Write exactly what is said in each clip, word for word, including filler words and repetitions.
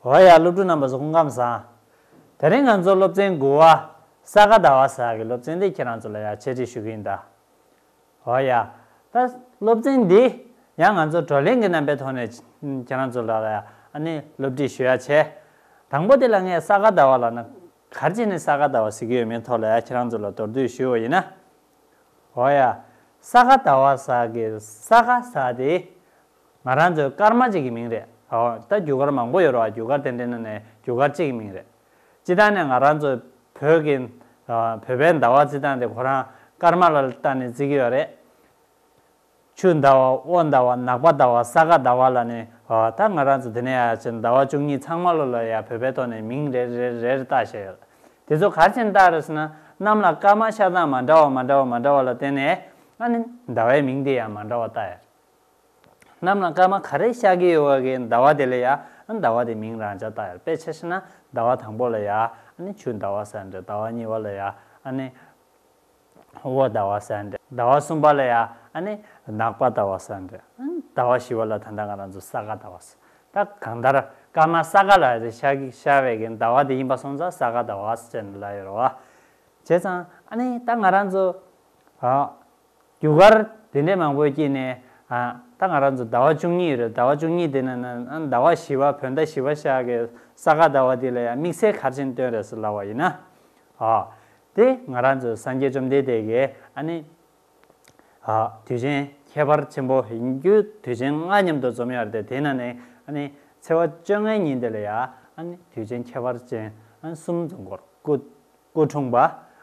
འོ་ཡ། སློབ་ཕྲུག་རྣམ་པ་ཚོ་སྐུ་ཁམས་བཟང་། དེ་རིང་ང་ཚོ་སློབ་ཚན་དགུ་པ། ས་ག་ཟླ་བ་ཟེར་གྱི་སློབ་ཚན་འདི་ཁྱེད་རང་ཚོ་ལ་ཡ་འཆད་ཁྲིད་ཞུ་གི་ཡིན་ད། འོ་ཡ། ད་སློབ་ཚན་འདི་ཡང་ང་ཚོ་བགྲོ་གླེང་གི་རྣམ་པའི་ཐོག་ནས་ཁྱེད་རང་ཚོ་ལ་ཡ་ཨ་ནི་སློབ་ཁྲིད་ཞུ་ཡ་བྱས། དང་པོ་དེ་ལ་ངས་ས་ག་ཟླ་བ་ལབ་ན་ག་རེ་བྱས་ནས་ས་ག་ཟླ་བ་ཟེར་གྱི་ཡོད་མེད་ཐོག་ལ་ཡ་ཁྱེད་རང་ཚོ་ལ་མདོར་བསྡུས་ཞུས་པ་ཡིན་ན། འོ་ཡ། ས་ག་ཟླ་བ་ཟེར་གྱི་ས་ག་ཟེར་དེ། ང་རང་ཚོའི་སྐར་མ་གཅིག་གི་མིང་རེད། འོ། ད་རྒྱུ་སྐར་མང་པོ་ཡོད་རེད་བ། རྒྱུ་སྐར་དེ་འདྲའི་ནང་ནས་རྒྱུ་སྐར་གཅིག་གི་མིང་རེད། སྤྱིར་བཏང་ནས་ང་རང་ཚོ་བོད་ཀྱི་ཨ་བོད་པའི་ཟླ་བ་སྤྱིར་བཏང་དེ་ཁོ་རང་སྐར་མ་ལ་བལྟས་ནས་བརྩི་གི་ཡོད་རེད། ཆུ་ཟླ་བ། དབོ་ཟླ་བ། ནག་པ་ཟླ་བ། ས་ག་ཟླ་བ་ལབ་ནས། འོ། ད་ང་རང་ཚོ་དེ་ནས་ཡར་ཕྱིན་ཟླ་བ་བཅུ་གཉིས་ཚང་མ་ལོ་ལ་ཡ་བོད་པའི་ཐོག་ནས་མིང་རེ་རེ་རེ་རེ་བཏགས་བཞག་ཡོད། དེ་ཚོ་ག་རེ་བྱས་ནས་བཏགས་རེད་ཟེར་ན། གནམ་ལ་སྐར་མ་ཤར་སྟངས་མ་འདྲ་བ་མ་འདྲ་བ་མ་འདྲ་བ་ལ་བརྟེན་ནས་ཨ་ནི་ཟླ་བའི་མིང་དེ་ཡང་མ་འདྲ་བ་བཏགས་ཡོད། གནམ་ལ་སྐར་མ་ག་རེ་ཤར་གྱི་ཡོད་པ་གི་ཟླ་བ་དེ་ལ་ཡ་ཨ་ནི་ཟླ་བ་དེ་མིང་རང་འཇགས་བཏགས་ཡོད། དཔེ་ཆ་བཞག་ན་ཟླ་བ་དང་པོ་ལ་ཡ་ཨ་ནི་ཆུ་ཟླ་བ་ཟེར་འདྲ། ཟླ་བ་གཉིས་པ་ལ་ཡ་ཨ་ནི་དབོ་ཟླ་བ་ཟེར་འདྲ། ཟླ་བ་གསུམ་པ་ལ་ཡ་ཨ་ནི་ནག་པ་ཟླ་བ་ཟེར་འདྲ། ཨ་ནི་ཟླ་བ་བཞི་པ་ལ་ད་ལྟ་ང་རང་ཚོ་ས་ག་ཟླ་བ་ཟེར། ད་གང་ལྟར་སྐར་མ་ས་ག་ལ་ཡ་ཤར་གྱི་ཤར་བའི་གི་ཟླ་བ་དེ་ཡིན་པ་སོང་ཙང་ས་ག་ཟླ་བ་ཟེར་ནས་ལབ་ཡོད་རེད་བ། བྱས་ཙང་ཨ་ནི་ད་ང་རང་ཚོ་ཨ་རྒྱུ་སྐར་དེ་འདྲའི་མང་པོའི་དཀྱིལ་ནས། ཨ་ད་ང་རང་ཚོ་ཟླ་བ་བཅུ་གཉིས་ཡོད་རེད། ཟླ་བ་བཅུ་གཉིས་དེ་ནང་ནས་ཨ་ཟླ་བ་བཞི་པ། བོད་ཟླ་བཞི་པ་ཤར་གྱི་ས་ག་ཟླ་བ་དེ་ལ་ཡང་དམིགས་བསལ་ག་རེ་བྱས་ནས་བཏོན་རེད་ཟེར་ལབ་པ་ཡིན་ན། ཨ་དེ་ང་རང་ཚོ་སངས་རྒྱས་བཅོམ་ལྡན་འདས་ཀྱིས་ཨ་ནི་ཨ་དུས་ཆེན་ཁྱད་པར་ཆེན་པོ་ཡིན་རྒྱུ་དུས་ཆེན་ལྔ་མཉམ་དུ་འཛོམས་ཡོད་རེད་དེ། དེ་ནང་ནས་ཨ་ནི་ཚེས་པ་བཅོ་ལྔའི་ཉིན་དེ་ལ་ཡང་ཨ་ནི་དུས་ཆེན་ཁྱད་པར་ཅན་ཨ་ནི་གསུམ་འཛོམས་སྐོར། སྐུ་སྐུ་འཁྲུངས་པ།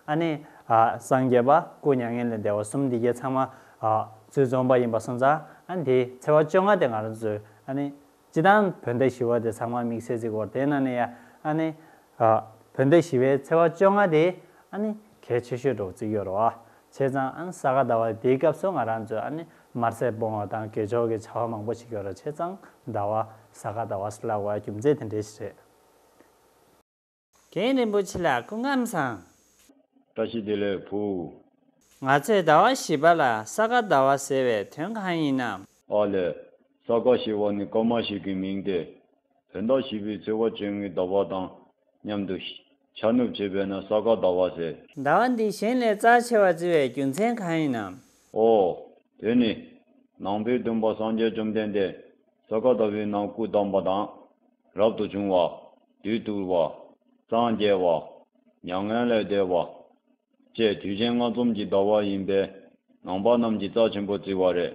ཨ་ནི་ཨ་སངས་རྒྱས་པ། སྐུ་མྱ་ངན་ལས་འདས་པ་གསུམ་འདི་གའི་ཚང་མ་ཨ་ཚུར་འཛོམས་པ་ཡིན་པ་སོང་ཙང་། ཨ་ནི་དེ་ཚེས་པ་བཅོ་ལྔ་དེ་ང་རང་ཚོས་ཨ་ནི་སྤྱིར་བཏང་བོད་ཟླ་བཞི་པ་དེ་ཚང་མ་དམིགས་བསལ་བརྩི་གི་ཡོད་རེད། དེ་ནང་ནས་ཡང་ཨ་ནི་ཨ་བོད་ཟླ་བཞི་པའི་ཚེས་པ་བཅོ་ལྔ་དེ་ཨ་ནི་གལ་ཆེ་ཤོས་འདྲ་བོ་བརྩི་གི་ཡོད་རེད་བ། བྱས་ཙང་ཨ་ནི་ས་ག་ཟླ་བ་དེའི་སྐབས་སུ་ང་རང་ཚོས་ཨ་ནི་དམར་ཟས་སྤོང་བ་དང་དགེ་སྦྱོར་གྱི་བྱ་བ་མང་པོ་བྱེད་ཀྱི་ཡོད་རེད། བྱས་ཙང་ཟླ་བ་ས་ག་ཟླ་བ་ཟེར་ལབ་པའི་རྒྱུ་མཚན་དེ་འདྲ་ཞིག་རེད། རྒན་རིན་པོ་ཆེ་ལགས་སྐུ་ཁམས་བཟང་། བཀྲ་ཤིས་བདེ་ལེགས་བུ། ང་ཚོས་ཟླ་བ་བཞི་པ་ལ་ས་ག་ཟླ་བ་ཟེར་བའི་དོན་གང་ཡིན་ནམ། ཨ་ལས། ས་ག་ཞེས་པ་ནི་སྐར་མ་ཞིག་གི་མིང་སྟེ། བོད་ཟླ་བཞི་པའི་ཚེས་པ་བཅོ་ལྔའི་ཟླ་བ་དང་མཉམ་དུ་འཆར་ནུབ་བྱེད་པས་ན་ས་ག་ཟླ་བ་ཟེར། ཟླ་བ་འདི་གཞན་ལས་རྩ་ཆེ་བར་བརྩི་བའི་རྒྱུ་མཚན་གང་ཡིན་ནམ། ཨོ། དེ་ནི་ནང་པའི་སྟོན་པ་སངས་རྒྱས་བཅོམ་ལྡན་འདས་ས་ག་ཟླ་བའི་ནང་སྐུ་བལྟམས་པ་དང་། རབ་ཏུ་བྱུང་བ། བདུད་བཏུལ་བ། སངས་རྒྱས་པ། མྱ་ངན་ལས་འདས་པ་བཅས་དུས་ཆེན་ལྔ་འཛོམས་ཀྱི་ཟླ་བ་ཡིན་པས་ནང་པ་རྣམས་ཀྱིས་རྩ་ཆེན་པོ་བརྩི་བ་རེད།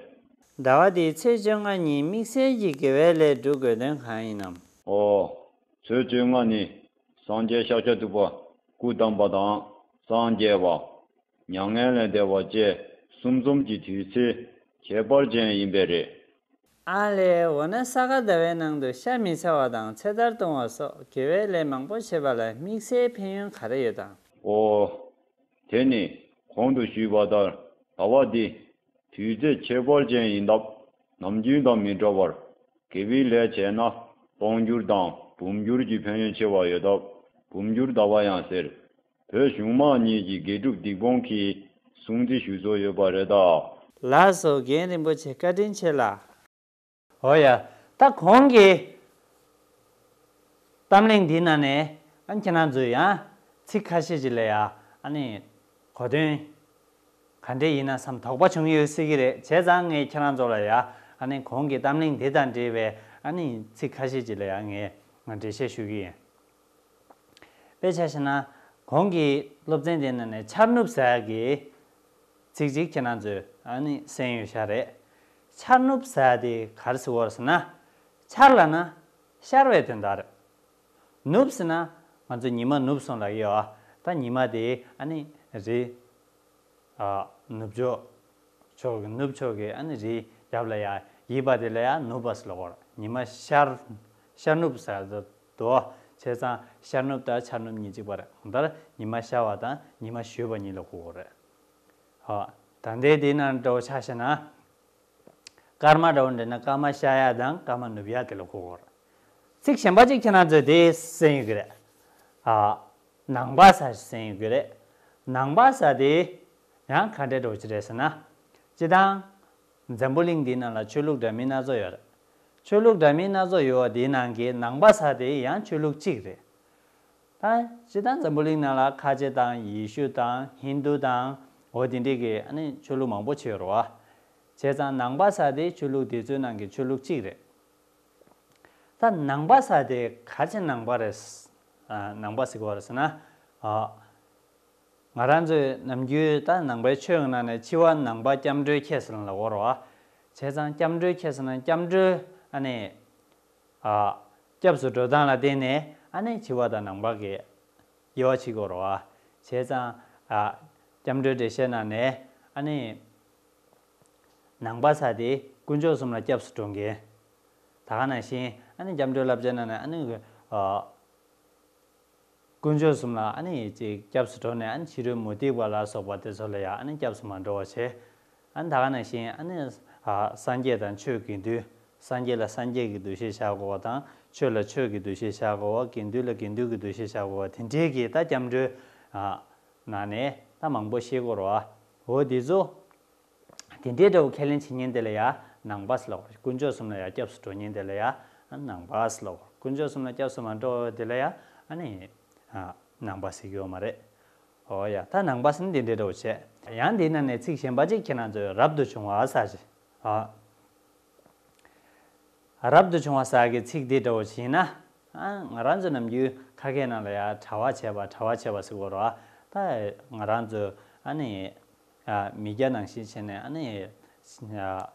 ཟླ་བ་འདིའི་ཚེས་བཅོ་ལྔ་ཉིན་དམིགས་བསལ་གྱི་དགེ་བའི་ལས་སྒྲུབ་དགོས་དོན་གང་ཡིན་ནམ། ཨོ། ཚེས་བཅོ་ལྔ་ནི་སངས་རྒྱས་ཤཱཀྱ་ཐུབ་པ་སྐུ་བལྟམས་པ་དང་སངས་རྒྱས་པ། མྱ་ངན་ལས་འདས་པ་བཅས་གསུམ་འཛོམས་ཀྱི་དུས་ཚེས་ཁྱད་པར་ཅན་ཡིན་པས་རེད། ཨ་ལས། འོ་ན་ས་ག་ཟླ་བའི་ནང་དུ་ཤ་མི་ཟ་བ་དང་ཚེ་ཐར་གཏོང་བ་སོགས་དགེ་བའི་ལས་མང་པོ་བྱེད་པ་ལ་དམིགས་བསལ་ཕན་ཡོན་ག་རེ་ཡོད་དམ། ཨོ། དེ་ནི་གོང་དུ་ཞུས་པ་ལྟར་ཟླ་བ་འདི་དུས་ཚེས་ཁྱད་པར་ཅན་ཡིན་སྟབས་ནམ་རྒྱུན་དང་མི་འདྲ་བར་དགེ་བའི་ལས་བྱས་ན་སྟོང་འགྱུར་དང་འབུམ་འགྱུར་གྱི་ཕན་ཡོན་ཆེ་བ་ཡོད་སྟབས་འབུམ་འགྱུར་ཟླ་བ་ཡང་ཟེར། བོད་གཞུང་མང་གཉིས་ཀྱི་དགེ་སྒྲུབ་སྡིག་སྤོང་གིས་སྲུང་བརྩི་ཞུ་སྲོལ་ཡོད་པ་རེད་ད། ལགས་སོ། རྒན་རིན་པོ་ཆེ་བཀའ་དྲིན་ཆེ་ལགས། འོ་ཡ། ད་གོང་གི་གཏམ་གླེང་འདིའི་ནང་ནས་ཨ་ཁྱེད་རང་ཚོས་ཡང་ཚིག་ཁ་ཤས་ཅིག་ལ་ཡ་ཨ་ནི་གོ་དོན་ག་འདྲས་ཡིན་ན་བསམ་དོགས་པ་བྱུང་ཡོད་སྲིད་ཀྱི་རེད། བྱས་ཙང་ངས་ཁྱེད་རང་ཚོ་ལ་ཡ་ཨ་ནི་གོང་གི་གཏམ་གླེང་འདི་དང་འབྲེལ་བའི་ཨ་ནི་ཚིག་ཁ་ཤས་ཅིག་ལ་ཡ་ངས་འགྲེལ་བཤད་ཞུ་གི་ཡིན། དཔེ་ཆ་བཞག་ན་གོང་གི་སློབ་ཚན་དེ་ནང་ནས་འཆར་ནུབ་ཟེར་གྱི་ཚིག་གཅིག་ཁྱེད་རང་ཚོས་ཨ་ནི་གསན་ཡོད་ཤག་རེད། འཆར་ནུབ་ཟེར་དེ་ག་རེ་ཟེར་བ་ཟེར་ན། འཆར་ལབ་ན་ཤར་བའི་དོན་དག་རེད། ནུབ་ཟེར་ན་ང་ཚོ་ཉི་མ་ནུབ་སོང་ལབ་ཀྱི་ཡོད། ད་ཉི་མ་དེ་ཨ་ནི་རི། ཨ། ནུབ་ཕྱོགས། ཕྱོགས་ཀྱི་ནུབ་ཕྱོགས་ཀྱི་ཨ་ནི་རིའི་རྒྱབ་ལ་ཡ་ཡིབ་པ་དེ་ལ་ཡ་ནུབ་པ་ཟེར་ལབ་ཀྱི་ཡོད་རེད། ཉི་མ་ཤར། ཤར་ནུབ་ཟེར་དུས། བྱས་ཙང་ཤར་ནུབ་དང་འཆར་ནུབ་གཉིས་གཅིག་པ་རེད། གང་ལྟར་ཉི་མ་ཤར་བ་དང་ཉི་མ་བཞུད་པ་གཉིས་ལ་གོ་དགོས་རེད། ཨ། ད་ལྟའི་འདི་ནང་འདྲ་བོ་ཆ་བཞག་ན། སྐར་མ་འདྲ་བོ་འདྲ་ན་སྐར་མ་ཤར་ཡ་དང་སྐར་མ་ནུབ་ཡ་དེ་ལ་གོ་དགོས་རེད། ཚིག་གཞན་པ་གཅིག་ཁྱེད་རང་ཚོས་དེ་གསན་ཡོད་ཀྱི་རེད། ཨ། ནངས་པ་ཟེར་གསན་ཡོད་ཀྱི་རེད། ནངས་པ་ཟེར་དེ་ཡང་ག་འདྲ་འདྲ་བོ་ཅིག་རེད་ཟེར་ན། སྤྱིར་བཏང་འཛམ་བུ་གླིང་འདིའི་ནང་ལ་ཆོས་ལུགས་འདྲ་མིན་སྣ་ཚོགས་ཡོད་རེད། ཆོས་ལུགས་འདྲ་མིན་སྣ་ཚོགས་ཡོད་པ་དེའི་ནང་གི་ནང་པ་ཟེར་དེ་ཡང་ཆོས་ལུགས་གཅིག་རེད། ད་སྤྱིར་བཏང་འཛམ་བུ་གླིང་ནང་ལ་ཁ་ཆེ་དང་ཡེ་ཤུ་དང་ཧིན་དུ་དང་འོ་དེ་འདྲས་ཀྱི་ཨ་ནི་ཆོས་ལུགས་མང་པོ་ཅིག་ཡོད་རེད་བ། བྱས་ཙང་ནང་པ་ཟེར་དེ་ཆོས་ལུགས་དེ་ཚོའི་ནང་གི་ཆོས་ལུགས་གཅིག་རེད། ད་ནང་པ་ཟེར་དེ་ག་རེ་བྱས་ནང་པ་རེད། ཨ། ནང་པ་ཟེར་གྱི་ཡོད་རེད་ཟེར་ན། ཨ། ང་རང་ཚོས་ནམ་རྒྱུན་ད་ནང་པའི་ཆོས་ཀྱི་ནང་ནས་ཕྱི་པ་ནང་པ་སྐྱབས་འགྲོའི་ཁྱད་ཟེར་ལབ་ཀྱི་ཡོད་རེད་བ། བྱས་ཙང་སྐྱབས་འགྲོའི་ཁྱད་ཟེར་ན་སྐྱབས་འགྲོའི་ཨ་ནི། ཨ། སྐྱབས་སུ་འགྲོ་སྟངས་ལ་བརྟེན་ནས་ཨ་ནི་ཕྱི་པ་དང་ནང་པ་གི་དབྱེ་བ་ཕྱེ་གི་ཡོད་རེད་བ། བྱས་ཙང་། ཨ། སྐྱབས་འགྲོའི་འགྲེལ་བཤད་ནང་ནས་ཨ་ནི། ནང་པ་ཟེར་དེ་དཀོན་མཆོག་གསུམ་ལ་སྐྱབས་སུ་འགྲོ་མཁན། ད་ག་ནང་བཞིན་ཨ་ནི་སྐྱབས་འགྲོའི་བསླབ་བྱ་ནང་ནས་ཨ་ནི། ཨ། དཀོན་མཆོག་གསུམ་ལ་ཨ་ནི་ཅིག་སྐྱབས་སུ་འགྲོ་ནས་ཨ་ནི་ཕྱི་རོལ་མུ་སྟེགས་པ་ལ་སོགས་པ་དེ་ཚོ་ལ་ཡང་ཨ་ནི་སྐྱབས་སུ་མ་འགྲོ་བ་བྱས། ཨ་ནི་ད་ག་ནང་བཞིན་ཨ་ནི། ཨ། སངས་རྒྱས་དང་ཆོས་དགེ་འདུན། སངས་རྒྱས་ལ་སངས་རྒྱས་ཀྱི་འདུ་ཤེས་བཞག་དགོས་པ་དང་ཆོས་ལ་ཆོས་ཀྱི་འདུ་ཤེས་བཞག་དགོས་པ། དགེ་འདུན་ལ་དགེ་འདུན་གྱི་འདུ་ཤེས་བཞག་དགོས་པ་དེ་འདྲའི་གི་ད་སྐྱབས་འགྲོའི། ཨ། ནང་ནས་ད་མང་པོ་ཤེས་དགོས་རེད་བ། འོ་དེ་ཚོ། དེ་འདྲའི་འདྲ་བོ་ཁས་ལེན་བྱེད་མཁན་དེ་ལ་ཡང་ནང་པ་ཟེར་ལབ་དགོས། དཀོན་མཆོག་གསུམ་ལ་ཡང་སྐྱབས་སུ་འགྲོ་མཁན་དེ་ལ་ཡང་ནང་པ་ཟེར་ལབ་དགོས། དཀོན་མཆོག་གསུམ་ལ་སྐྱབས་སུ་མ་འགྲོ་བ་དེ་ལ་ཡང་ཨ་ནི་ནང་པ་ཟེར་གྱི་ཡོད་མ་རེད། འོ་ཡ། ད་ནང་པ་ཟེར་ན་དེ་འདྲའི་འདྲ་བོ་བྱས། ཡང་དེའི་ནང་ནས་ཚིག་གཞན་པ་གཅིག་ཁྱེད་རང་ཚོས་རབ་ཏུ་བྱུང་བ་ཟེར་ཅིག་ཨ། རབ་ཏུ་བྱུང་བ་ཟེར་གྱི་ཚིག་འདི་འདྲ་བོ་ཞིག་ཡིན་ན། ཨ། ང་རང་ཚོ་ནམ་རྒྱུན་ཁ་སྐད་ནང་ལ་ཡང་གྲྭ་བ་བྱས་པ་གྲྭ་བ་བྱས་པ་ཟེར་གྱི་ཡོད་རེད་བ། ད་ང་རང་ཚོ་ཨ་ནི། ཨ། མི་སྐྱ་ནང་བཞིན་བྱས་ནས་ཨ་ནི། ཨ།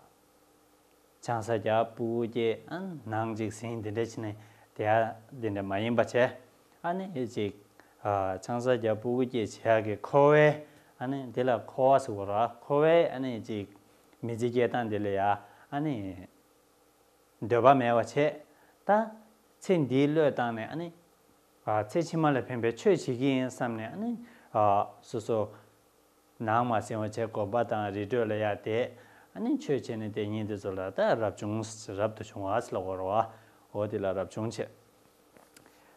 ཆང་ས་རྒྱག་ཕྲུ་གུ་སྐྱེ། ཨ། ནང་ཅིག་ཟིན་དེ་འདྲ་བྱས་ནས་བསྡད་ཡ་དེ་འདྲ་མ་ཡིན་པ་བྱས། ཨ་ནི་ཅིག་ཨ། ཆང་ས་རྒྱག་ཕྲུ་གུ་སྐྱེ་བྱེད་ཡ་གི་འཁོར་བའི། ཨ་ནི་དེ་ལ་འཁོར་བ་ཟེར་གྱི་ཡོད་རེད་བ། འཁོར་བའི་ཨ་ནི་ཅིག་མི་ཚེ་སྐྱེལ་སྟངས་དེ་ལ་ཡ་ཨ་ནི། འདོད་པ་མེད་པ་བྱས། ད་ཚེ་འདིའི་བློས་བཏང་ནས་ཨ་ནི། ཨ། ཚེ་ཕྱི་མ་ལ་ཕན་པའི་ཆོས་བྱེད་ཀྱི་ཡིན་བསམ་ནས་ཨ་ནི། ཨ། སོ་སོ་ནང་མ་ཟིན་པ་བྱས་དགོན་པ་དང་རི་ཁྲོད་ལ་ཡར་བསྡད། ཨ་ནི་ཆོས་བྱས་ནས་བསྡད་མཁན་དེ་ཚོ་ལ་ད་རབ་བྱུང་། རབ་ཏུ་བྱུང་བ་ཟེར་ལབ་ཀྱི་ཡོད་རེད་བ། འོ་དེ་ལ་རབ་བྱུང་བྱས།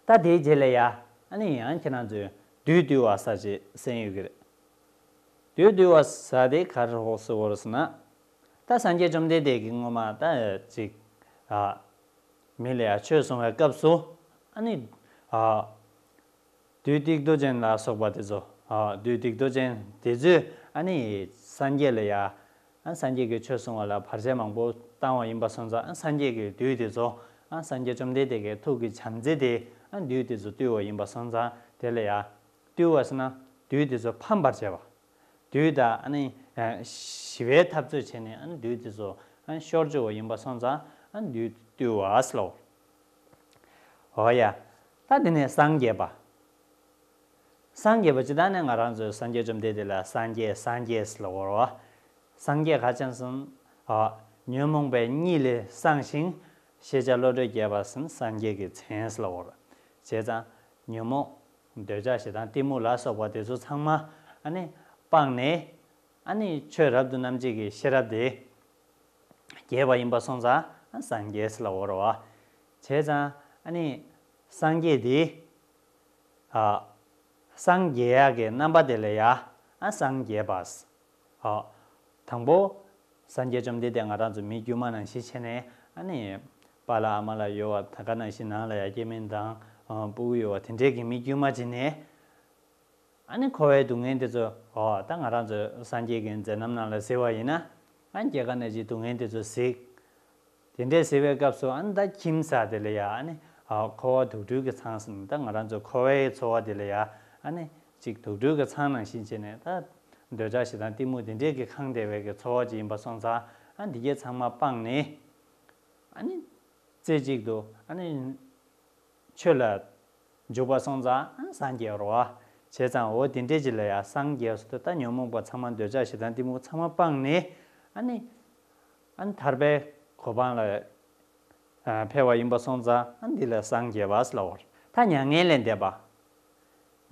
ད་དེའི་རྗེས་ལ་ཡ་ཨ་ནི་ཡང་ཁྱེད་རང་ཚོས་བདུད་འདུལ་བ་ཟེར་ཅིག་གསན་ཡོད་ཀྱི་རེད། བདུད་འདུལ་བ་ཟེར་དེ་ག་རེ་ཟེར་གྱི་ཡོད་རེད་ཟེར་ན། ད་སངས་རྒྱས་བཅོམ་ལྡན་འདས་ཀྱིས་སྔོན་མ་ད་ཅིག་ཨ། མི་ལ་ཡང་ཆོས་གསུང་བའི་སྐབས་སུ་ཨ་ནི། ཨ། བདུད་སྡིག་ཏོ་ཅན་ལ་སོགས་པ་དེ་ཚོ། ཨ། བདུད་སྡིག་ཏོ་ཅན་དེ་ཚོས་ཨ་ནི་སངས་རྒྱས་ལ་ཡང་། ཨ། སངས་རྒྱས་ཀྱི་ཆོས་གསུང་བ་ལ་བར་ཆད་མང་པོ་བཏང་བ་ཡིན་པ་སོང་ཙང་། ཨ། སངས་རྒྱས་ཀྱིས་བདུད་དེ་ཚོ། ཨ། སངས་རྒྱས་བཅོམ་ལྡན་འདས་ཀྱི་ཐུགས་ཀྱི་བྱམས་བརྩེ་དེ། ཨ། བདུད་དེ་ཚོ་བཏུལ་བ་ཡིན་པ་སོང་ཙང་། དེ་ལ་ཡང་། བཏུལ་བ་ཟེར་ན་བདུད་དེ་ཚོ་ཕམ་པར་བྱས་པ། བདུད་དང་ཨ་ནི། ཨ། ཞི་བའི་འཐབ་རྩོད་བྱས་ནས་ཨ་ནི་བདུད་དེ་ཚོ་ཨ་ནི་ཤོར་བཅུག་པ་ཡིན་པ་སོང་ཙང་། ཨ་ནི་བདུད་བཏུལ་བ་ཟེར་ལབ་ཀྱི་ཡོད་རེད་བ། འོ་ཡ། ད་དེ་ནས་སངས་རྒྱས་པ། སངས་རྒྱས་པ་སྤྱིར་བཏང་ནས་ང་རང་ཚོས་སངས་རྒྱས་བཅོམ་ལྡན་འདས་ལ་སངས་རྒྱས་སངས་རྒྱས་ཟེར་ལབ་ཀྱི་ཡོད་རེད་བ། སངས་རྒྱས་ག་རེ་བྱས་ནས་སོང་། ཨ། ཉོན་མོངས་པའི་གཉིད་ལས་སངས་ཤིང་། ཤེས་བྱ་བློ་གྲོས་རྒྱས་པ་ཟེར་ནས་སངས་རྒྱས་ཀྱི་མཚན་ཟེར་ལབ་ཀྱི་ཡོད་རེད། བྱས་ཙང་ཉོན་མོངས། འདོད་ཆགས་ཞེ་སྡང་གཏི་མུག་ལ་སོགས་པ་དེ་ཚོ་ཚང་མ་ཨ་ནི་སྤངས་ནས། ཨ་ནི་ཆོས་རབ་ཏུ་རྣམ་འབྱེད་ཀྱི་ཤེས་རབ་དེ་རྒྱས་པ་ཡིན་པ་སོང་ཙང་། ཨ། སངས་རྒྱས་ཟེར་ལབ་ཀྱི་ཡོད་རེད་བ། བྱས་ཙང་ཨ་ནི་སངས་རྒྱས་དེ། ཨ། སངས་རྒྱས་ཡག་གི་རྣམ་པ་དེ་ལ་ཡ། ཨ། སངས་རྒྱས་པ། ཨ། དང་པོ། སངས་རྒྱས་བཅོམ་ལྡན་འདས་ང་རང་ཚོ་མི་དཀྱུས་མ་ནང་བཞིན་བྱས་ནས་ཨ་ནི། པཱ་ལགས་ཨ་མ་ལགས་ཡོད་པ། ད་ག་ནང་བཞིན་ནང་ལ་ཡ་སྐྱེ་དམན་དང་། ཨ། ཕྲུ་གུ་ཡོད་པ་དེ་འདྲའི་གི་མི་དཀྱུས་མ་བྱས་ནས། ཨ་ནི་འཁོར་བའི་སྡུག་བསྔལ་དེ་ཚོ། འོ། ད་ང་རང་ཚོ་སངས་རྒྱས་ཀྱི་མཛད་རྣམ་ནང་ལ་གཟིགས་པ་ཡིན་ན། ཨ་ནི་སྐྱེ་རྒ་ན་འཆིའི་སྡུག་བསྔལ་དེ་ཚོ་གཟིགས། དེ་འདྲའི་གཟིགས་པའི་སྐབས་སུ་ཨ་ནི་ད་ཁྱིམ་ཟེར་དེ་ལ་ཡ་ཨ་ནི། ཨ། འཁོར་བ་དུག་སྦྲུལ་གྱི་ཚང་ཟེར་ནས། ད་ང་རང་ཚོ་འཁོར་བའི་ཚོར་བ་དེ་ལ་ཡ་ཨ་ནི་ཅིག་དུག་སྦྲུལ་གྱི་ཚང་ནང་བཞིན་བྱས་ནས། ད་འདོད་ཆགས་ཞེ་སྡང་གཏི་མུག་དེ་འདྲའི་གིས་ཁེངས་བསྡད་པའི་གི་ཚོར་བ་ཅིག་ཡིན་པ་སོང་ཙང་། ཨ། འདི་གའི་ཚང་མ་སྤངས་ནས། ཨ་ནི་རྩེ་གཅིག་ཏུ་ཨ་ནི་ཆོས་ལ་འཇུག་པ་སོང་ཙང་། ཨ། སངས་རྒྱས་པ་རེད་བ། བྱས་ཙང་འོ་དེ་འདྲའི་ཅིག་ལ་ཡ་སངས་རྒྱས་སོ། ད་ཉོན་མོངས་པ་ཚང་མ། འདོད་ཆགས་ཞེ་སྡང་གཏི་མུག་ཚང་མ་སྤངས་ནས། ཨ་ནི། ཨ་ནི་ཐར་པའི་གོ་འཕང་ལ། ཨ། ཕེབས་པ་ཡིན་པ་སོང་ཙང་། ཨ། འདི་ལ་སངས་རྒྱས་པ་ཟེར་ལབ་ཀྱི་ཡོད་རེད། ད་མྱ་ངན་ལས་འདས་པ།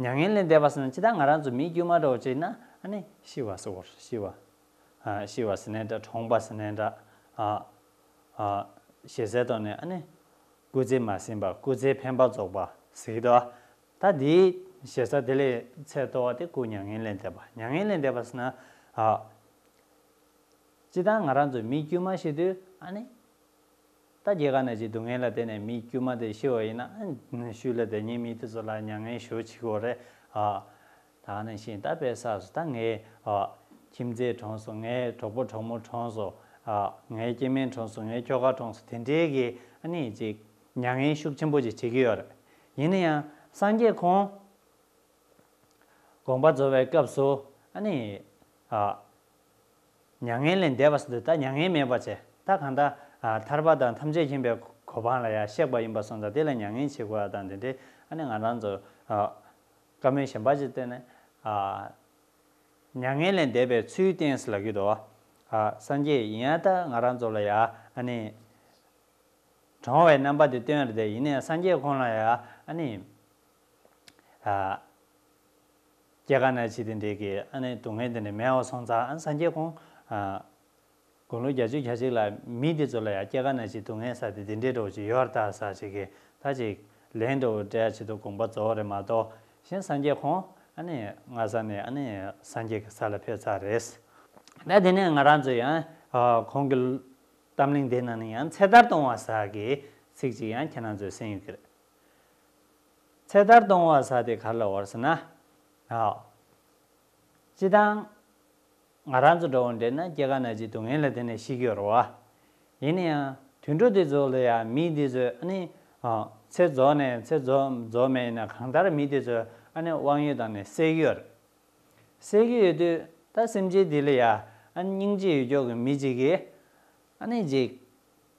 མྱ་ངན་ལས་འདས་པ་ཟེར་ན་ཅི་ད་ང་རང་ཚོ་མི་དཀྱུས་མ་འདྲ་བོ་བྱས་ན་ཨ་ནི་ཤི་བ་ཟེར་གྱི་ཡོད་རེད། ཤི་བ། ཨ། ཤི་བ་ཟེར་ནའི་འདྲ། གྲོངས་པ་ཟེར་ནའི་འདྲ། ཨ། ཨ། ཞེ་སའི་ཐོག་ནས་ཨ་ནི་སྐུ་ཚེ་མ་ཟིན་པ། སྐུ་ཚེའི་འཕེན་པ་རྫོགས་པ་ཟེར་གྱི་འདུག། ད་འདིའི་ཞེ་ས་དེ་ལས་ཚད་མཐོ་བ་དེ་སྐུ་མྱ་ངན་ལས་འདས་པ། མྱ་ངན་ལས་འདས་པ་ཟེར་ན། ཨ། སྤྱིར་བཏང་ང་རང་ཚོ་མི་དཀྱུས་མ་ཞིག་དུས་ཨ་ནི། ད་སྐྱེ་རྒ་ན་འཆིའི་སྡུག་བསྔལ་ལ་བརྟེན་ནས་མི་དཀྱུས་མ་དེ་ཤི་བ་ཡིན་ན། ཨ་ཤུལ་ལ་དེ་ཉིད་མི་དེ་ཚོ་ལ་མྱ་ངན་ཞེ་པོ་ཅིག་འཁོར་རེད། ཨ་ད་ག་ནང་བཞིན་ད་དཔེ་བཞག་སོང་། ད་ངའི་ཨ་ཁྱིམ་མཚེས་གྲོངས་སོང་། ངའི་གྲོགས་པོ་གྲོགས་མོ་གྲོངས་སོང་། ཨ་ངའི་སྐྱེ་དམན་གྲོངས་སོང་། ངའི་ཁྱོ་ག་གྲོངས་སོང་། དེ་འདྲའི་གི་ཨ་ནི་ཅིག་མྱ་ངན་ཤུགས་ཆེན་པོ་ཅིག་བྱེད་ཀྱི་ཡོད་རེད། ཡིན་ན་ཡང་སངས་རྒྱས་ཁོང་དགོངས་པ་རྫོགས་པའི་སྐབས་སུ་ཨ་ནི་ཨ་མྱ་ངན་ལས་འདས་པ་ཟེར་དུས་ད་མྱ་ངན་མེད་པ་བྱས། ད་གང་ལྟར་ཨ་ཐར་པ་དང་ཐམས་ཅད་མཁྱེན་པའི་གོ་འཕང་ལ་ཡང་གཤེགས་པ་ཡིན་པ་སོང་ཙང་། དེ་ལ་མྱ་ངན་བྱེད་དགོས་པ་དང་། དེ་འདྲའི་ཨ་ནི་ང་རང་ཚོ་ཨ་བཀའ་མོལ་གཞན་པ་ཅིག་བསྟན་ནས། ཨ་མྱ་ངན་ལས་འདས་པའི་ཚུལ་བསྟན་ཟེར་ལབ་ཀྱི་འདུག། ཨ་སངས་རྒྱས་ཡིན་ཡང་ད་ང་རང་ཚོ་ལ་ཡང་ཨ་ནི་གྲོངས་པའི་རྣམ་པ་དེ་སྟོན་རེད་དེ། ཡིན་ནའི་སངས་རྒྱས་ཁོང་ལ་ཡང་ཨ་ནི་ཨ་སྐྱེ་རྒ་ན་འཆི་དེ་འདྲའི་གི་ཨ་ནི་སྡུག་བསྔལ་དེ་འདྲ་མེད་པ་སོང་ཙང་། ཨ་སངས་རྒྱས་ཁོང་ཨ་དགུང་ལོ་བརྒྱད་ཅུ་གྱ་གཅིག་ལ་མི་དེ་ཚོ་ལ་ཡང་སྐྱེ་རྒ་ན་འཆིའི་སྡུག་བསྔལ་ཟེར་དེ་དེ་འདྲའི་འདྲ་བོ་ཅིག་ཡོད་རེད་ད་ཟེར་ཅིག་གི་ད་ཅིག་ལན་འདྲ་བོ་སྤྲད་ཡ་ཆེད་དུ་དགོངས་པ་རྫོགས་རེད་མ་གཏོགས། གཞན་སངས་རྒྱས་ཁོང་ཨ་ནི་སྔ་ས་ནས་ཨ་ནི་སངས་རྒྱས་ཀྱི་ས་ལ་ཕེབས་ཚར་རེད། ད་དེ་ནས་ང་རང་ཚོ་ཡང་ཨ་ཁོང་གི་གཏམ་གླེང་དེ་ནང་ནས་ཡང་ཚེ་ཐར་གཏོང་བ་ཟེར་གྱི་ཚིག་ཅིག་ཡང་ཁྱེད་རང་ཚོས་གསན་ཡོད་ཀྱི་རེད། ཚེ་ཐར་གཏོང་བ་ཟེར་དེ་ག་རེ་ལབ་པ་རེད་ཟེར་ན། ཨ་སྤྱིར་བཏང་ང་རང་ཚོ་འདྲ་བོ་འདྲ་ན་སྐྱེ་རྒ་ན་འཆིའི་སྡུག་བསྔལ་ལ་བརྟེན་ནས་ཤི་གི་ཡོད་རེད་བ། ཡིན་ན་ཡང་དུད་འགྲོ་དེ་ཚོ་ལ་ཡང་མི་དེ་ཚོས་ཨ་ནི་ཨ་ཚེ་རྫོགས་ནས། ཚེ་རྫོགས་རྫོགས་མེད་ཡིན་ན་གང་ལྟར་མི་དེ་ཚོས་ཨ་ནི་དབང་ཡོད་བཏང་ནས་བསད་ཀྱི་ཡོད་རེད། བསད་ཀྱི་ཡོད་དུས་ད་སེམས་ཅན་དེ་ལ་ཡང་ཨ་ནི་སྙིང་རྗེ་ཡོད་ཀྱོག་གི་མི་གཅིག་གིས་ཨ་ནི་ཅིག་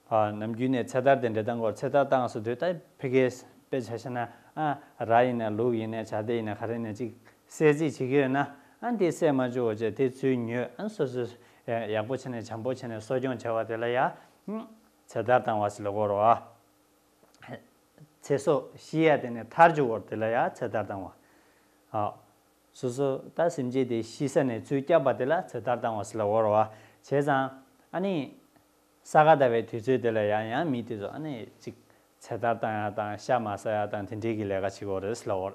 ཨ་ནམ་རྒྱུན་ནས་ཚེ་ཐར་དེ་འདྲ་བཏང་དགོས། ཚེ་ཐར་བཏང་ཟེར་དུས་ད་ཕ་གིའི་དཔེ་ཆ་བཞག་ན། ཨ་ར་ཡིན་ན་ལུག་ཡིན་ན་བྱ་དེ་ཡིན་ན་ག་རེ་ཡིན་ན་ཅིག་བསད་རྩིས་བྱེད་ཀྱི་ཡོད་ན། ཨ་དེ་བསད་མ་བཅུག་པ་བྱས་དེ་ཚུར་ཉོས། ཨ་སོ་སོས་ཡག་པོ་བྱས་ནས་བྱམས་པོ་བྱས་ནས་གསོ་སྐྱོང་བྱས་པ་དེ་ལ་ཡང་ཚེ་ཐར་བཏང་བ་ཟེར་ལབ་ཀྱི་ཡོད་རེད་བ། ཚེ་སྲོག་ཤི་ཡ་དེ་ནས་ཐར་བཅུག་པ་དེ་ལ་ཡང་ཚེ་ཐར་བཏང་བ། ཨ་སོ་སོ་ད་སེམས་ཅན་དེ་ཤི་ས་ནས་ཚུར་བསྐྱབས་པ་དེ་ལ་ཚེ་ཐར་བཏང་བ་ཟེར་ལབ་ཀྱི་ཡོད་རེད་བ། བྱས་ཙང་ཨ་ནི་ས་ག་ཟླ་བའི་དུས་ཚོད་དེ་ལ་ཡང་ཡང་མི་དེ་ཚོ་ཨ་ནི་ཅིག་ཚེ་ཐར་བཏང་ཡ་དང་ཤ་མ་ཟ་ཡ་དང་དེ་འདྲའི་གི་ལས་ཀ་བྱེད་ཀྱི་ཡོད་རེད་ཟེར་ལབ་ཀྱི་ཡོད་རེད།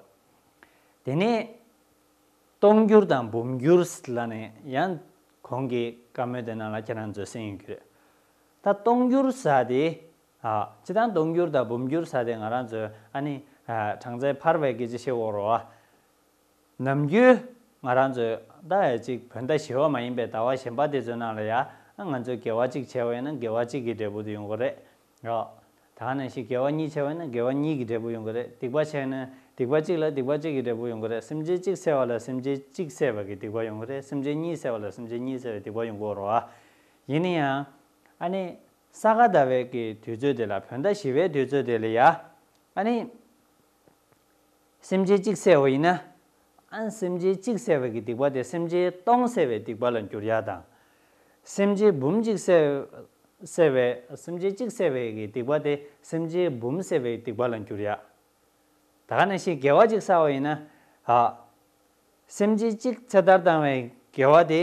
དེ་ནས་སྟོང་འགྱུར་དང་འབུམ་འགྱུར་ལབ་ནས་ཡང་གོང་གི་བཀའ་མོལ་དེ་ནང་ལ་ཁྱེད་རང་ཚོས་གསན་ཡོད་ཀྱི་རེད། ད་སྟོང་འགྱུར་ཟེར་དེ། ཨ་སྤྱིར་བཏང་སྟོང་འགྱུར་དང་འབུམ་འགྱུར་ཟེར་དེ་ང་རང་ཚོས་ཨ་ནི་ཨ་གྲངས་ཚད་འཕར་བའི་སྐད་ཆ་བཤད་ཀྱི་ཡོད་རེད་བ། ནམ་རྒྱུན་ང་རང་ཚོས་ད་ཅིག་བོད་ཟླ་བཞི་པ་མ་ཡིན་པའི་ཟླ་བ་གཞན་པ་དེ་ཚོའི་ནང་ལ་ཡང་ང་ཚོས་དགེ་བ་གཅིག་བྱས་པ་ཡིན་ན་དགེ་བ་གཅིག་གི་འབྲས་བུ་དེ་ཡོང་གི་རེད། ཨ་ད་ག་ནང་བཞིན་དགེ་བ་གཉིས་བྱས་པ་ཡིན་ན་དགེ་བ་གཉིས་ཀྱི་འབྲས་བུ་ཡོང་གི་རེད། སྡིག་པ་བྱས་ན་སྡིག་པ་གཅིག་ལ་སྡིག་པ་གཅིག་གི་འབྲས་བུ་ཡོང་གི་རེད། སེམས་ཅན་གཅིག་བསད་པ་ལ་སེམས་ཅན་གཅིག་བསད་པ་གི་སྡིག་པ་ཡོང་གི་རེད། སེམས་ཅན་གཉིས་བསད་པ་ལ་སེམས་ཅན་གཉིས་བསད་པའི་སྡིག་པ་ཡོང་གི་ཡོད་རེད་བ། ཡིན་ན་ཡང་ཨ་ནི་ས་ག་ཟླ་བའི་གི་དུས་ཚོད་དེ་ལ། བོད་ཟླ་བཞི་པའི་དུས་ཚོད་དེ་ལ་ཡ་ཨ་ནི་སེམས་ཅན་གཅིག་བསད་པ་ཡིན་ན། ཨ་སེམས་ཅན་གཅིག་བསད་པའི་གི་སྡིག་པ་དེ་སེམས་ཅན་སྟོང་བསད་པའི་སྡིག་པ་ལ་འགྱུར་ཡ་དང་། སེམས་ཅན་འབུམ་གཅིག་བསད་བསད་པའི། སེམས་ཅན་གཅིག་བསད་པའི་གི་སྡིག་པ་དེ་སེམས་ཅན་འབུམ་བསད་པའི་སྡིག་པ་ལ་འགྱུར་ཡ། ད་ག་ནང་བཞིན་དགེ་བ་གཅིག་བསགས་པ་ཡིན་ན། ཨ་སེམས་ཅན་གཅིག་ཚེ་ཐར་བཏང་བའི་དགེ་བ་དེ།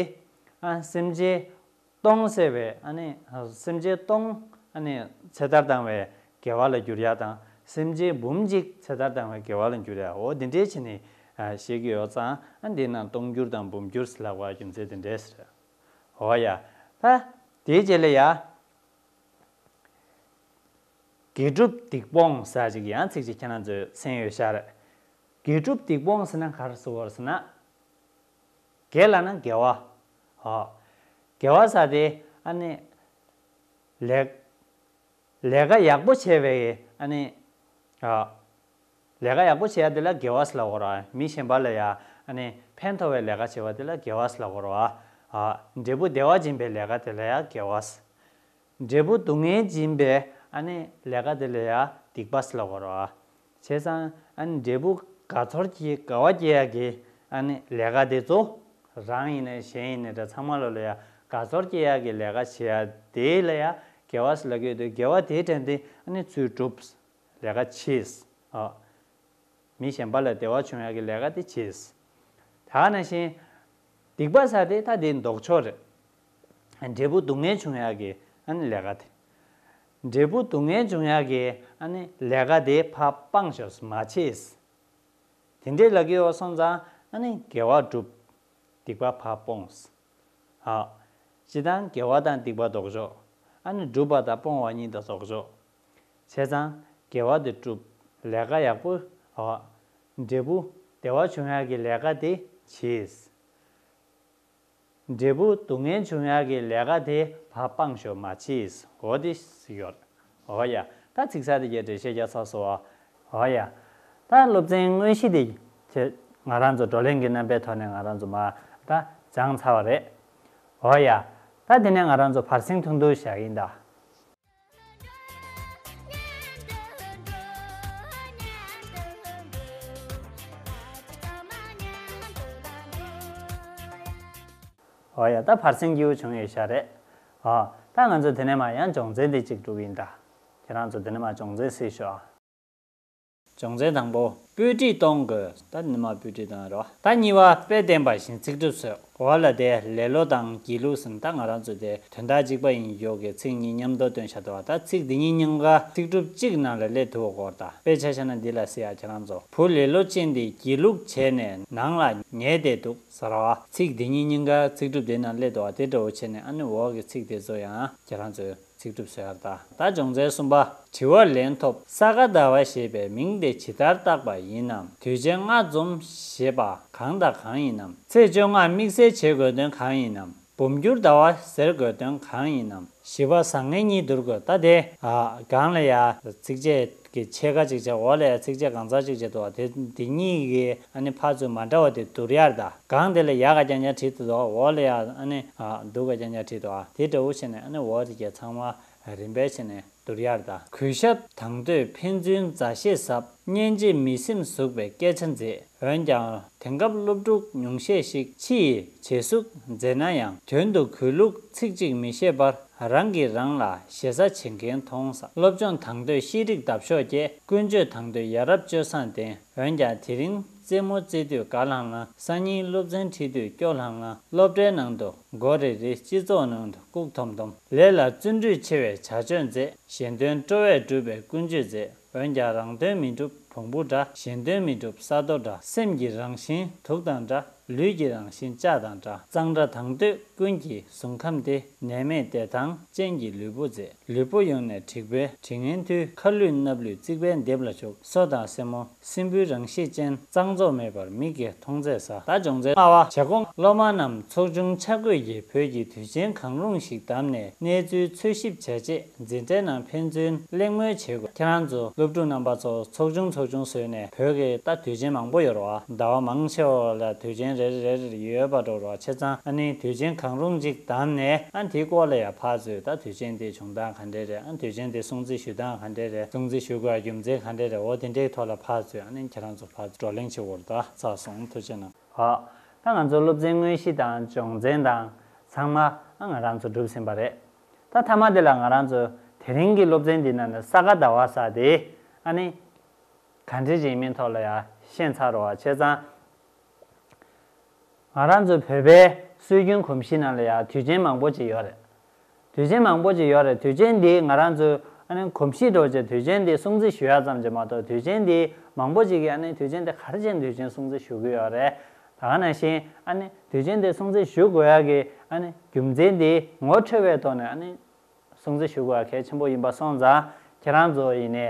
ཨ་སེམས་ཅན་སྟོང་བསད་པའི། ཨ་ནི་སེམས་ཅན་སྟོང་ཨ་ནི་ཚེ་ཐར་བཏང་བའི་དགེ་བ་ལ་འགྱུར་ཡ་དང་། སེམས་ཅན་འབུམ་གཅིག་ཚེ་ཐར་བཏང་བའི་དགེ་བ་ལ་འགྱུར་ཡ། འོ་འདི་འདྲའི་བྱས་ནས་ཨ་བཤད་ཀྱི་ཡོད་ཙང་། ཨ་འདི་ནང་སྟོང་འགྱུར་དང་འབུམ་འགྱུར་ཟེར་ལབ་པ་རྒྱུ་མཚན་དེ་འདྲས་ཟེར། འོ་ཡ། ད་དེའི་རྗེས་ལ་ཡ། དགེ་སྒྲུབ་སྡིག་སྤོང་ཟེར་ཅིག་ཡང་ཚིག་ཅིག་ཁྱེད་རང་ཚོས་གསན་ཡོད་ཤག་རེད། དགེ་སྒྲུབ་སྡིག་སྤོང་ཟེར་ན་ག་རེ་ཟེར་བ་རེད་ཟེར་ན། དགེ་ལབ་ན་དགེ་བ། ཨ་དགེ་བ་ཟེར་དེ་ཨ་ནི་ལས་ལས་ཀ་ཡག་པོ་བྱས་པའི་ཨ་ནི་ཨ་ལས་ཀ་ཡག་པོ་བྱེད་ཡ་དེ་ལ་དགེ་བ་ཟེར་ལབ་ཀྱི་ཡོད་རེད། མི་གཞན་པ་ལ་ཡ་ཨ་ནི་ཕན་ཐོགས་པའི་ལས་ཀ་བྱེད་པ་དེ་ལ་དགེ་བ་ཟེར་ལབ་ཀྱི་ཡོད་རེད། ཨ་འབྲས་བུ་བདེ་བ་འབྱིན་པའི་ལས་ཀ་དེ་ལ་ཡ་དགེ་བ་ཟེར། འབྲས་བུ་སྡུག་བསྔལ་འབྱིན་པའི་ཨ་ནི་ལས་ཀ་དེ་ལ་ཡ་སྡིག་པ་ཟེར་ལབ་ཀྱི་ཡོད་རེད། བྱས་ཙང་ཨ་ནི་འབྲས་བུ་དགའ་ཚོར་གྱི་དགའ་བ་སྐྱེ་ཡ་གི་ཨ་ནི་ལས་ཀ་དེ་ཚོ། རང་ཡིན་ནའི་གཞན་ཡིན་ནའི་འདྲ། ཚང་མ་ལོ་ལ་ཡ་དགའ་ཚོར་སྐྱེ་ཡ་གི་ལས་ཀ་བྱེད་ཡ་དེ་ལ་ཡ་དགེ་བ་ཟེར་ལབ་ཀྱི་ཡོད་དུས། དགེ་བ་དེའི་དོན་དེ་ཨ་ནི་ཚུར་སྒྲུབ། ལས་ཀ་བྱེད། ཨ་མི་གཞན་པ་ལ་བདེ་བ་བྱུང་ཡ་གི་ལས་ཀ་དེ་བྱེད། ད་ག་ནང་བཞིན་སྡིག་པ་ཟེར་དེ་ད་དེའི་ལྡོག་ཕྱོགས་རེད། འབྲས་བུ་སྡུག་བསྔལ་བྱུང་ཡ་གི་ཨ་ནི་ལས་ཀ་དེ། འབྲས་བུ་སྡུག་བསྔལ་བྱུང་ཡ་གི་ཨ་ནི་ལས་ཀ་དེ་ཕར་སྤངས་ཤོག། མ་བྱེད། དེ་འདྲས་ལབ་ཀྱི་ཡོད་སོང་ཙང་ཨ་ནི་དགེ་བ་སྒྲུབ། སྡིག་པ་ཕར་སྤོངས། ཨ་སྤྱིར་བཏང་དགེ་བ་དང་སྡིག་པ་ལྡོག་ཕྱོགས། ཨ་ནི་སྒྲུབ་པ་དང་སྤོང་བ་གཉིས་དང་རྫོགས་ཕྱོགས། བྱས་ཙང་དགེ་བ་དེ་སྒྲུབ། ལས་ཀ་ཡག་པོ། འབྲས་བུ་བདེ་བ་འབྱུང་ཡག་གི་ལས་ཀ་དེ་བྱེད། འབྲས་བུ་སྡུག་བསྔལ་འབྱུང་ཡག་གི་ལས་ཀ་དེ་ཕར་སྤང་ཤོག་མ་བྱེད། འོ་དེ་ཡོད། འོ་ཡ། ད་ཚིག་གསར་དེ་གའི་འགྲེལ་བཤད་རྒྱག་ཚར་སོང་བ། འོ་ཡ། ད་སློབ་ཚན་དངོས་གཞི་དེ་ཁྱེད་ང་རང་ཚོ་བགྲོ་གླེང་གི་རྣམ་པའི་ཐོག་ནས་ང་རང་ཚོ་མར་ད་སྦྱངས་ཚར་བ་རེད། འོ་ཡ། ད་དེ་ནས་ང་རང་ཚོ་བར་གསེང་ཐུང་ཐུང་བཞག་ཡིན་ད། འོ་ཡ། ད་བར་གསེང་སྐྱིད་པོ་བྱུང་ཡོད་ཤག་རེད། ཨ། ད་ང་ཚོ་དེ་ནས་མར་ཡང་སྦྱོང་ཚན་དེ་གཅིག་སྒྲུབ་ཡིན་ད། ཁྱེད་རང་ཚོ་དེ་ནས་མར་སྦྱོང་ཚན་གཟིགས་ཤོག་ཨ། སྦྱོང་ཚན་དང་པོ། སྤུས་སྒྲིག་གཏོང་དགོས། ད་ནི་མར་སྤུས་སྒྲིག་གཏོང་ཡ་རོ། ད་གཉིས་པ། དཔེ་བསྟན་པ་བཞིན་ཚིག་གྲུབ་བཟོས། འོ་ལ་དེ་ལེ་ལོ་དང་སྒྱིད་ལུག་ཟེར་ན་ད་ང་རང་ཚོ་དེ་དོན་དག་གཅིག་པ་ཡིན་ཡོད་ཀྱི་ཚིག་གཉིས་མཉམ་དུ་སྟོན་བཞག་འདུག་བ། ད་ཚིག་འདི་གཉིས་མཉམ་ཀ་ཚིག་གྲུབ་གཅིག་ནང་ལ་སླེབས་ཐུབ་དགོས་ད། དཔེ་ཆ་བཞག་ན་འདི་ལ་གཟིགས་ཡ། ཁྱེད་རང་ཚོ། བུ་ལེ་ལོ་ཅན་དེ་སྒྱིད་ལུག་བྱས་ནས་ནང་ལ་ཉལ་བསྡད་འདུག་ཟེར་བ། ཚིག་འདི་གཉིས་མཉམ་ཀ་ཚིག་གྲུབ་དེ་ནང་སླེབས་འདུག་བ། དེ་འདྲ་བོ་བྱས་ནས་ཨ་ནི་འོག་གི་ཚིག་དེ་ཚོ་ཡང་ཁྱེད་རང་ཚོས་ཚིག་གྲུབ་བཟོ་ཡ་ད། ད་སྦྱོང་ཚན་གསུམ་པ། དྲི་བར་ལན་ཐོབ། ས་ག་ཟླ་བ་ཞེས་པའི་མིང་དེ་ཇི་ལྟར་བཏགས་པ་ཡིན་ནམ། དུས་ཆེན་ལྔ་འཛོམས་ཞེས་པ་གང་དང་གང་ཡིན་ནམ། ཚེས་བཅོ་ལྔ་དམིགས་བསལ་བྱེད་དགོས་དོན་གང་ཡིན་ནམ། འབུམ་འགྱུར་ཟླ་བ་ཟེར་དགོས་དོན་གང་ཡིན་ནམ། བཞི་པ། བཟང་ངན་གཉིས་བསྡུར་དགོས། ད་དེ་ཨ་སྒང་ལ་ཡ་ཚིགས་བཅད་ཀྱི་ཕྱེད་ཀ་ཅིག་བྱས། འོག་ལ་ཡ་ཚིགས་བཅད་གང་ཚར་ཅིག་བྱས་འདུག་བ། དེ་འདི་གཉིས་ཀྱི་ཨ་ནི་ཕར་ཚུར་མ་འདྲ་བ་དེ་བསྡུར་ཡ་རེད་ད། སྒང་དེ་ལ་ཡ་ག་རྐྱང་རྐྱང་བྲིས་འདུག་བ། འོག་ལ་ཡ་ཨ་ནི་ཨ་འདུག་ག་རྐྱང་རྐྱང་བྲིས་འདུག་བ། དེ་འདྲ་བོ་བྱས་ནས་ཨ་ནི་འོག་དེ་གའི་ཚང་མ་རིམ་པས་བྱས་ནས་བསྡུར་ཡ་རེད་ད། གུས་ཞབས་དང་དོད་ཕན་ཚུན་མཛའ་བཤེས་ཟབ། སྙིང་རྗེ་མི་སེམས་ཟུག་པའི་སྐད་ཆ་མཛེས། འོན་ཀྱང་དེང་སྐབས་སློབ་ཕྲུག་ཉུང་ཤས་ཤིག་ཕྱི་ཡི་བྱད་གཟུགས་མཛེས་ན་ཡང་དོན་དུ་གུས་ལུགས་ཚིག་གཅིག་མི་ཤེས་པར་རང་གིས་རང་ལ་ཞེ་ས་བྱེད་མཁན་མཐོང་ས། སློབ་སྦྱོང་དང་དོད་ཤེས་རིག་འདབ་གཤོག་རྒྱས། ཀུན་སྤྱོད་དང་དོད་ཡ་རབས་སྤྱོད་བཟང་ལྡན། འོན་ཀྱང་དེ་རིང་རྩེད་མོ་རྩེ་དུས་དགའ་ལྷང་ལྷང་། སང་ཉིན་སློབ་ཚན་ཁྲིད་དུས་སྐྱོ་ལྷང་ལྷང་། སློབ་གྲྭའི་ནང་དུ་མགོ་རིལ་རིལ། སྤྱི་ཚོགས་ནང་དུ་ལྐུགས་འཐོམ་འཐོམ། ལས་ལ་བརྩོན་འགྲུས་ཆེ་བའི་བྱ་སྤྱོད་མཛད། གཞན་དོན་སྤྲོ་བས་བསྒྲུབས་པའི་ཀུན་སྤྱོད་མཛད། འོན་ཀྱང་རང་དོན་མི་འགྲུབ་བོང་བུ་འདྲ། གཞན་དོན་མི་འགྲུབ་ས་རྡོ་འདྲ། སེམས་ཀྱི་རང་བཞིན་དུག་དང་འདྲ། ལུས་ཀྱི་རང་བཞིན་ལྕགས་དང་འདྲ། གཙང་སྦྲ་དང་དོད་ཀུན་གྱི་གཟུངས་ཁམས་ཏེ། ནད་མེད་བདེ་ཐང་ཅན་གྱི་ལུས་པོ་མཛེས། ལུས་པོ་ཡོངས་ནས་དྲེགས་པས་དྲི་ངན་འཐུལ། ཁ་ལུད་སྣབས་ལུད་རྩིག་པའི་ལྡེབས་ལ་བྱུག། སོ་དང་སེན་མོ་སྲིན་བུའི་རང་གཤིས་ཅན། གཙང་བཙོག་མེད་པར་མིག་གིས་མཐོང་མཛེས་ས། ད་སྦྱོང་ཚན་ལྔ་པ། བྱེད་སྒོ། སློབ་མ་རྣམས་ཚོགས་ཆུང་ཆ་བགོས་ཀྱིས་བོད་ཀྱི་དུས་ཆེན་གང་རུང་ཞིག་བདམས་ནས་གནས་ཚུལ་འཚོལ་ཞིབ་བྱ་ཆེད་འཛིན་གྲྭའི་ནང་ཕན་ཚུན་གླེང་མོལ་བྱེད་དགོས། ཁྱེད་རང་ཚོ་སློབ་ཕྲུག་རྣམ་པ་ཚོ་ཚོགས་ཆུང་ཚོགས་ཆུང་བཟོས་ནས། བོད་ཀྱི་ད་དུས་ཆེན་མང་པོ་ཡོད་རེད་བ། ཟླ་བ་མང་ཆེ་བ་ལ་དུས་ཆེན་རེ་རེ་རེ་རེ་ཡོད་པ་འགྲོ་རེད་བ། བྱས་ཙང་ཨ་ནི་དུས་ཆེན་གང་རུང་ཅིག་བདམས་ནས་ཨ་དེའི་སྐོར་ལ་ཡ་ཕར་ཚུར་ད་དུས་ཆེན་དེ་བྱུང་སྟངས་ག་འདྲས་རེད། ཨ་དུས་ཆེན་དེ་སྲུང་བརྩི་ཞུ་སྟངས་ག་འདྲས་རེད། སྲུང་བརྩི་ཞུ་དགོས་རྒྱུ་མཚན་ག་འདྲས་རེད། འོ་དེ་འདྲའི་ཐོག་ལ་ཕར་ཚུར་ཨ་ནི་ཁྱེད་རང་ཚོ་ཕར་བགྲོ་གླེང་བྱེད་དགོས་རེད། ད་ཚར་སོང་། ཐུགས་རྗེ་གནང་། ཨ། ད་ང་ཚོ་སློབ་ཚན་དངོས་གཞི་དང་སྦྱོང་ཚན་དང་ཚང་མ་ཨ་ང་རང་ཚོ་གྲུབ་ཟིན་པ་རེད། ད་མཐའ་མ་དེ་ལ་ང་རང་ཚོ་དེ་རིང་གི་སློབ་ཚན་འདི་ནང་ནས་ས་ག་ཟླ་བ་ཟེར་དེ་ཨ་ནི་ག་འདྲ་ཅིག་ཡིན་མིན་ཐོག་ལ་ཡ་ཤེས་ཚར་རོ། བྱས་ཙང་ང་རང་ཚོ་བོད་པའི་སྲོལ་རྒྱུན་གོམས་གཤིས་ནང་ལ་ཡ་དུས་ཆེན་མང་པོ་ཅིག་ཡོད་རེད། དུས་ཆེན་མང་པོ་ཅིག་ཡོད་རེད། དུས་ཆེན་འདི་ང་རང་ཚོའི་ཨ་ནི་གོམས་གཤིས་འདྲ་བོ་ཅིག་དུས་ཆེན་འདི་སྲུང་བརྩི་ཞུ་ཡག་ཙམ་ཅིག་མ་གཏོགས། དུས་ཆེན་འདི་མང་པོ་ཅིག་གིས་ཨ་ནི་དུས་ཆེན་འདི་ག་རེ་བྱས་ནས་དུས་ཆེན་སྲུང་བརྩི་ཞུ་གི་ཡོད་རེད། ད་ག་ནང་བཞིན་ཨ་ནི་དུས་ཆེན་འདི་སྲུང་བརྩི་ཞུ་དགོས་ཡག་གི་ཨ་ནི་རྒྱུ་མཚན་འདི་ངོ་འཕྲོད་པའི་ཐོག་ནས་ཨ་ནི་སྲུང་བརྩི་ཞུ་དགོས་ཡག་གལ་ཆེན་པོ་ཡིན་པ་སོང་ཙང་། ཁྱེད་རང་ཚོ་ཡིན་ནའི་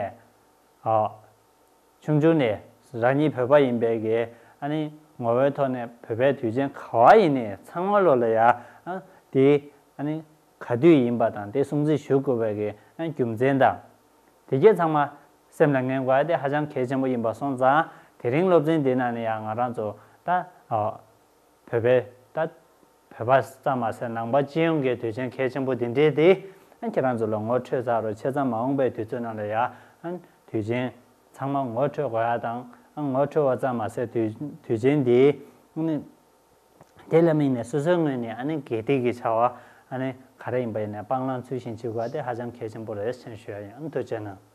ཨ། ཆུང་ཆུང་ནས་རང་ཉིད་བོད་པ་ཡིན་པའི་གི་ཨ་ནི་ངོ་བོའི་ཐོག་ནས་བོད་པའི་དུས་ཆེན་ག་བ་ཡིན་ནའི་ཚང་མ་ལོ་ལ་ཡ་ཨ་དེ་ཨ་ནི་ག་དུས་ཡིན་པ་དང་དེ་སྲུང་བརྩི་ཞུ་དགོས་པའི་གི་ཨ་ནི་རྒྱུ་མཚན་དང་། དེ་གས་ཚང་མ་སེམས་ལ་ངེས་དགོས་ཡ་དེ་ཧ་ཅང་གལ་ཆེན་པོ་ཡིན་པ་སོང་ཙང་། དེ་རིང་སློབ་ཚན་འདི་ནང་ནས་ཡང་ང་རང་ཚོ་ད་ཨ། བོད་པའི་ད་བོད་པ་ཙམ་མ་ཟད་ནང་པ་སྤྱི་ཡོངས་ཀྱི་དུས་ཆེན་གལ་ཆེན་པོ་འདི་འདྲའི་དེ་ཨ་ཁྱེད་རང་ཚོ་ལ་ངོ་འཕྲོད་ཚར་རོ། བྱས་ཙང་མ་འོངས་པའི་དུས་ཚོད་ནང་ལ་ཡ་ཨ་དུས་ཆེན་ཚང་མ་ངོ་འཕྲོད་དགོས་ཡ་དང་། ཨ་ངོ་འཕྲོད་པ་ཙམ་མ་ཟད་དུས་དུས་ཆེན་འདི་ཨ་ནི་དེ་ལ་དམིགས་ནས་སོ་སོའི་ངོས་ནས་ཨ་ནི་དགེ་སྡིག་གི་བྱ་བ་ཨ་ནི་ག་རེ་ཡིན་པ་ཡིན་ནའི་སྤང་བླང་ཚུལ་བཞིན་བྱེད་དགོས་ཡ་དེ་ཧ་ཅང་གལ་ཆེན་པོ་རེད་ཅེས་ཞུ་ཡ་ཡིན། ཨ་ནི་ཐུགས་རྗེ་གནང་།